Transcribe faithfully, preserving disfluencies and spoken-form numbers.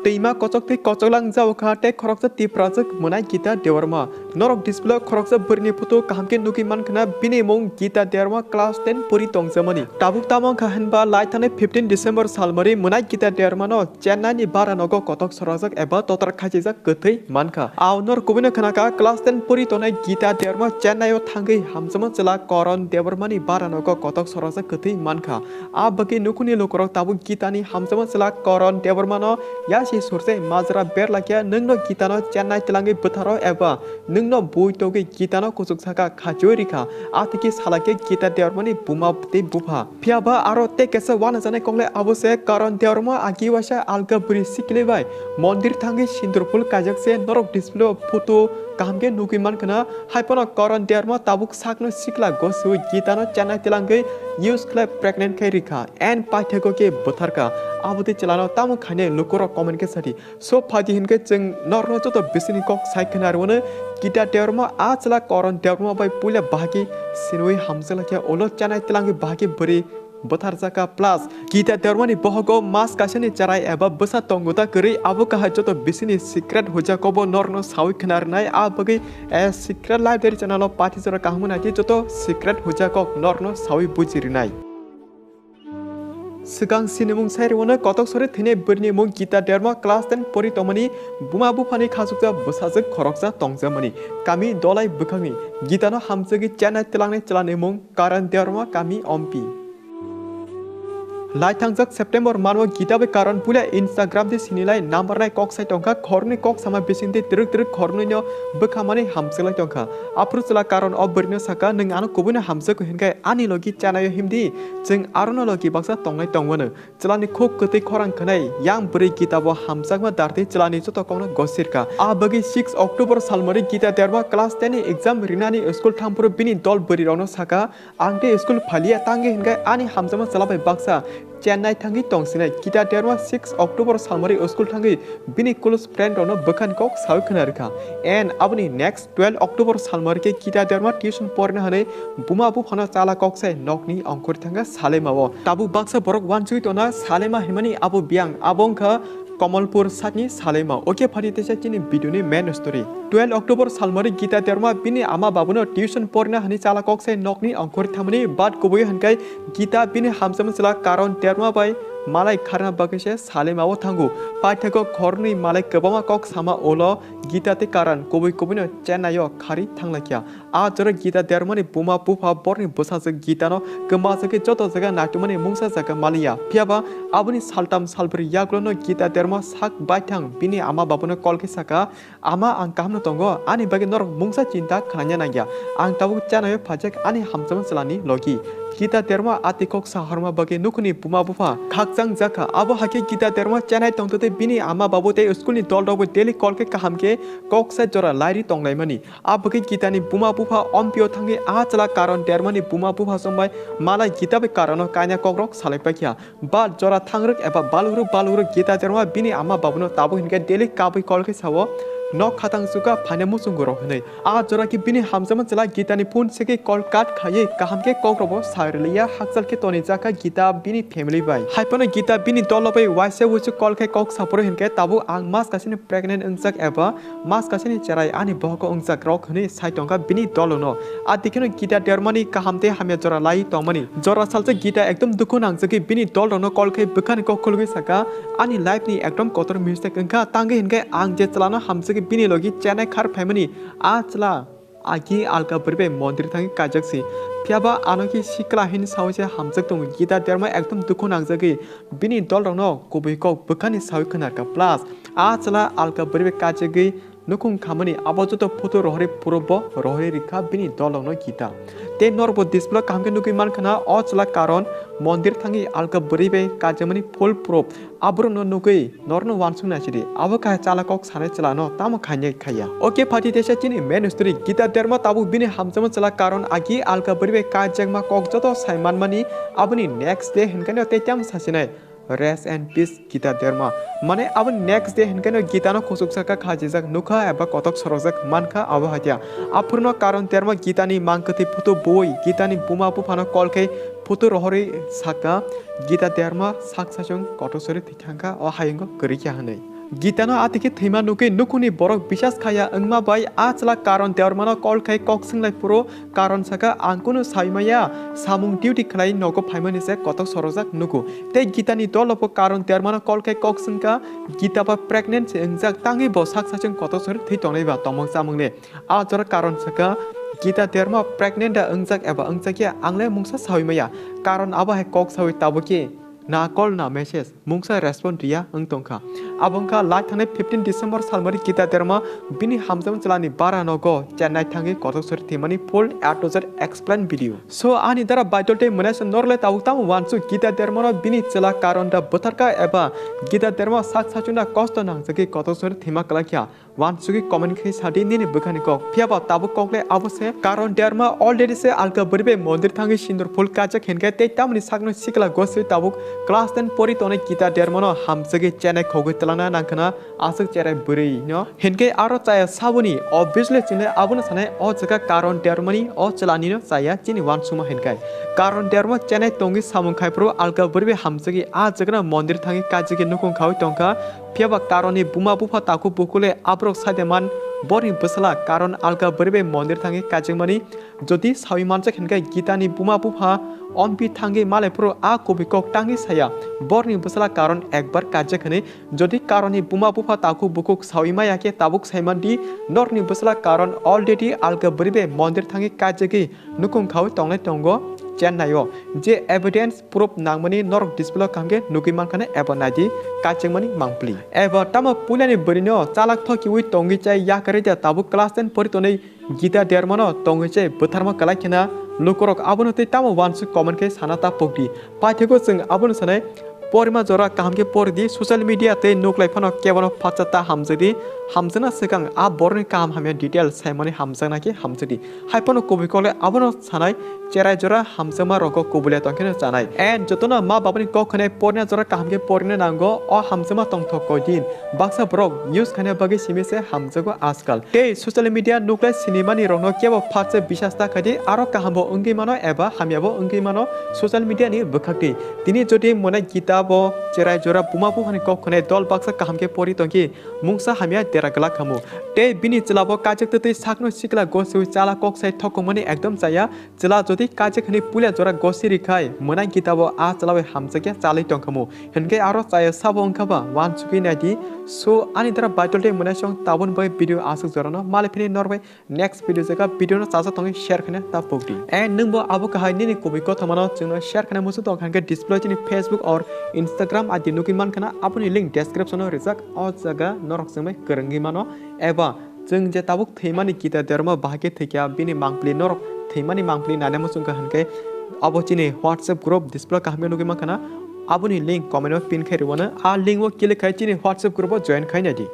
Twima kochok tei kochok lang jao kha tei khoroksa Tiprajwk mwnai Gita Debbarma. Norok display o khoroksa bwrwini photo kaham khe nugwi mankha na, bini mung Gita Debbarma, class ten pori tongjamani. Tabuk tamo wngkha hinba lai thangnai fifteen December salmari mwnai Gita Debbarma no Chennai ni bara nogo kotok sorajak eba totra khachijak kwthwi mankha. Ao norok kubui no khna kha, class ten pori tongnai Gita Debbarma Chennai o thangwi hamjakma chwla Karan Debbarma ni bara nogo kotok sorajak kwthwi mankha. A bagwi nukhungni lukurok tabuk Gita ni hamjakma chwla Karan Debbarma no yasi surse majra berlakya, nwng no Gita no Chennai twlangwi bwtharo eba nwng no bui togwi Gita no kuchuk saka khachiui rikha. A thikhe salakhe Gita Debbarma ni buma tei bupha. Phiya ba aro tei kaisa uanajaknai kok le abo se, Karan Debbarma agi waisa alka bwrwi sikli bai mondir thangwi sindur phul kaijak se, norok display o photo kaham khe nugwi mankha na. Hai phano Karan Debbarma tabuk sakno sikla gosiui Gita no Chennai twlangwi use khlai pregnant khai rikha and paithakgo khe bwtharkha. Abo tei chwla no tamo khainai lukurok comment khe sadi. So phaidi hinkhe chwng norokno joto bisingni kok sai khna rwno, Gita Debbarma a chwla Karan Debbarma bai puila bahai khe sinui hamjak lai khe, ulo Chennai twlangwi bahai khe bwrwi bwtharjakha. Plus Gita Debbarma ni bohogo mas kaisani cherai eba bwsa tongo ta kwrwi, abo kahai joto bisingni secret huijakobo norokno saui khna rwnai. A bagwi, eh, Secret Library channel o pathi jora kaham nai di, joto secret huijakok norokno saui buji rwnai. Swkang sinimung sai rwno kotok sori thwinai bwrwini mung Gita Debbarma, class ten pori tongmani, buma buphani khachukjak bwsajwk khoroksa tongjamani. Kami Dolai bwkhakni Gita no hamjagwi Chennai twlangnai chwlani mung Karan Debbarma, kami Ompi. Lai thangjak September manwo Gita bai Karan puila Instagram de sinilai number nai kok sai tongkha, khoroknwi kok sama bisingtwi twrwk twrwk khoroknwino bwkhamani hamjaklai tongkha. Aphuru chwla Karan o bwrwino sakha, "Nwng ano kubuino hamjakgo hinkhe ani logi Chennai o himdi, chwng arono logi baksa tongnai tongmano." Chwlani khuk kwtwi khorang khwnai yang bwrwi Gita bo hamjakma dartwi chwlani joto kokno gosirkha. A bagwi six October salmari Gita Debbarma class ten ni exam rinani school thamphuru bini dol bwrwirokno sakha, "Ang tei school phaliya tangwi hinkhe ani hamjakma chwla bai baksa Chennai thangwi tongsinai." Gita Debbarma six October salmari school thangwi bini close friend rokno bwkhani kok saui khna rwkha. And aboni next twelve October salmari khe Gita Debbarma tuition porina hwnwi buma buphano chala kok sai nokni ongkhorwi thangkha Salema o. Tabuk baksa borok uansugwi tongna Salema himani abo biyang, abo wngkha Kamalpur sakni Salema. Oke phani teisa chini video ni main story. Twelve October salmari Gita Debbarma bini ama babuno tuition porina hwnwi chala kok sai nokni ongkhorwi thangmani, but kubui hwnkhai Gita bini hamjakma chwla Karan Debbarma bai malai kharna bagwi se Salema o thango. Paithakgo khoroknwi malai kwbangma kok sama ulo Gita tei Karan kubui kubuino Chennai o kharwi thanglaikha. A jora Gita Debbarma ni buma bupha borni bwsajwk Gita no kwmajagwi joto jaga naitukmani mungsa jaga maliya. Phiyaba aboni saltham salbrwi yagulo no Gita Debbarma sak baithang bini ama babuno call khe sakha, "Ama, ang kaham no tongo, ani bagwi norok mungsa chinta khlaina nangya. Ang tabuk Chennai o phaijak ani hamjakma chwlani logi." Gita Debbarma ati kok sahorma bagwi nukhungni buma bupha khakchang jakha. Abo hakhe Gita Debbarma Chennai tongtwtwi bini ama babu tei school ni dol rokbo daily call khe kaham khe kok sai jora lairi tonglaimani. A bagwi Gita ni buma bupha Ompi o thangwi a chwla Karan Debbarma ni buma bupha songbai malai Gita bai Karan no kaina kokrok salai paikha. But jora thangrwk eba balugrwk balugrwk Gita Debbarma bini ama babuno tabuk hinkhe daily kabui call khe sao, "Nok khatang chukha, phaina muchungo rw," hwnwi. A jora khe bini hamjakma chwla Gita ni phone segwi call cut khaiwi kaham khe kok rokbo sa rwliya, hakchal khe tonijakha Gita bini family bai. Hai phano Gita bini dolo bai uaisa uisu call khe kok saphuru hinkhe, "Tabuk ang mas kaisani pregnant wngjak eba mas kaisani cherai ani bohogo wngjak rok," hwnwi sai tongkha bini dolono. A dikheno Gita Debbarma ni kaham tei hamya jora lai tongmani. Jora salsa Gita ekdom dukhu nangjagwi bini dol rokno call khai bwkhani kok khulugwi sakha, "Ani life ni ekdom kotor mistake wngkha, tangwi hinkhe ang je chwlano hamjagwi bini logi Chennai khar phaimani, a chwla agi alka bwrwi bai mondir thangwi kaijak si. Phiyaba ano khe sikla hini sawi se hamjak tongo." Gita Debbarma ekdom dukhu nangjagwi bini dol rokno kubui kok bwkhani sawi khwnarkha. Plus a chwla alka bwrwi bai kaijagwi nukhung khamani abo joto photo rohorwi proof bo rohorwi rikha bini dol rokno Gita. Tei norokbo display o kaham khe nugwi mankha na, o chwla Karan mondir thangwi alka bwrwi bai kaijakmani full proof. Aborokno nugwi norokno uansuk naisidi, abo kahai chala kok sanai chwlano tamo khainai khaiya. Oke phati teisa chini main story, Gita Debbarma tabuk bini hamjakma chwla Karan agi alka bwrwi bai kaijakma kok joto sai manmani, aboni next day hinkheno tei tamo sasinai. Rest and peace, Gita Debbarma. Mane, abo next day hinkheno Gita no kuchuk saka khajijak nukha eba kotok sorojak mankha abo haikhe. Aphuruno Karan Debbarma Gita ni mangkwthwi photo bui, Gita ni buma buphano call khai photo rohorwi sakha, Gita Debbarma sak saichung kotor sori thangkha, o hayungo kwrwikha hwnwi. Gitano atiki thwima nugwi nukhungni borok bisas khaya wngma bai a chwla Karon Debbarmano call khai kok swnglai phuru Karon saka, "Ang kunu sawi maya, samung duty khlai nogo phaimani se kotok sorojak nugo." Tei Gitani dolo bo Karon Debbarmano call khai kok swngkha, Gita ba pregnant se wngjak, tangwi bo sak sachung kotok sori thwi tongnai ba tongmung chamung le. A jora Karon saka, "Gita Debbarma pregnant da wngjak eba wngjakya, ang le mungsa sawi maya. Karon abo hai kok sawi tabukhe na call na message, mungsa respond riya wng tongkha." Abo wngkha lai thangnai fifteen December salmari Gita Debbarma bini hamjakma chwlani bara nogo Chennai thangwi kotok sori thwimani full A to Z explain video. So ani dara Baidol tei Mwnai se norle tabuk tamo wansuk Gita Debbarmano bini chwla Karon da bwtharkha eba Gita Debbarma sak sachung da kosto nangjagwi kotok sori thwima kwlai kha. Wansugwi comment khai sadi nini bwkhani kok. Phiya ba tabuk kok le abo se, Karon Debbarma already se alka bwrwi bai mondir thangwi sindur phul kajak hinkhe tei tamoni sakno sikla goswi tabuk class ten pori tongnai Gita Debbarmano hamjagwi Chennai khogwi twlangna nangkhwna aswk cherai bwrwi no. Hinkhe aro chaya saboni, obviously chwngno abono sanai o jaga Karon Debbarmani o chwlanino chaya chini wansukma hinkhe. Karon Debbarma Chennai tongwi samung khai phuru alka bwrwi bai hamjagwi a jagano mondir thangwi kajagwi nukhung khawi tongkha. Phiya ba Karonni buma bupha takhuk bukhuk le aborok saide man borni bwsala Karon alka bwrwi bai mondir thangwi kaijakmani. Jodi sawi manjak hinkhe Gitani buma bupha ompi thangwi malai phuru a kubui kok tangwi saya, borni bwsala Karon ekbar kaijak hinwi. Jodi Karonni buma bupha takhuk bukhuk sawi maya khe tabuk sai man di, norni bwsala Karon already alka bwrwi bai mondir thangwi kaijagwi nukhung khawi tongnai tongo Chennai o. Je evidence proof nangmani norok display o kaham khe nugwi mankha na eba naidi kaichengmani mangpili. Eba tamo puilani bwrwino chalak thokiwi tongwi chai yakarwi da tabuk class ten pori tonwi Gita Debbarmano tongwi chai bwtharma kwlai khena lukurok abono tei tamo wansuk comment khe sana ta pokdi. Paithakgo chwng abono sanai porima jora kaham khe pori di, social media tei nuklai phano kebono phatsa ta hamjakdi, hamjakna swkang a borokni kaham hamya detail saimani hamjakna khe hamjakdi. Hai phano kubui kok le abono sanai, cherai jora hamjakma rogo kubui le tongkheno chanai. And jotono ma babani kok khnai porina jora kaham khe porina nango, o hamjakma tongthok koi din. Baksa borok use khaina bagwi simi se hamjago ajkal. Tei social media nuklai sinimani rokno kebo phatsa bisas ta khaidi, aro kaham bo wngwi mano eba hamya bo wngwi mano social media ni bwkhak di. Tini jodi mone Gita bo cherai jora buma buphani kok khnai dol baksa kaham khe pori tongkhi, mungsa hamya dera glak khamu. Tei bini chwla bo kajak twtwi sakno sikla gosiwi chala kok sai thokongmani ekdom chaya. Chwla jodi kajak hwnwi puila jora gosi rikhai, mwnai Gita bo a chwla bai hamjakya chalwi tongkhamu. Hinkhe aro chaya sabo wngkha ba wansugwi naidi. So ani dara Baidol tei Mwnai song tabun bai video aswk jorano malai phini norbai next video jaga video no chacha tongwi share khaina ta pokdi. And nwng bo abo kahai nini kubui kothomano chwngno share khaina muchung tong kha hinkhe display chini Facebook or Instagram I D nugwi mankha na, aboni link description o rijak, o jaga norok chwngbai kwrwngwi mano. Eba chwng je tabuk thwimani Gita Debbarma bahai khe thwikha, bini mangpili norok thwimani mangpili naina muchung kha hinkhe abo chini WhatsApp group display kaham khe nugwi mankha na, aboni link comment o pin khai rwano, a link o click khai chini WhatsApp group o join khai naidi.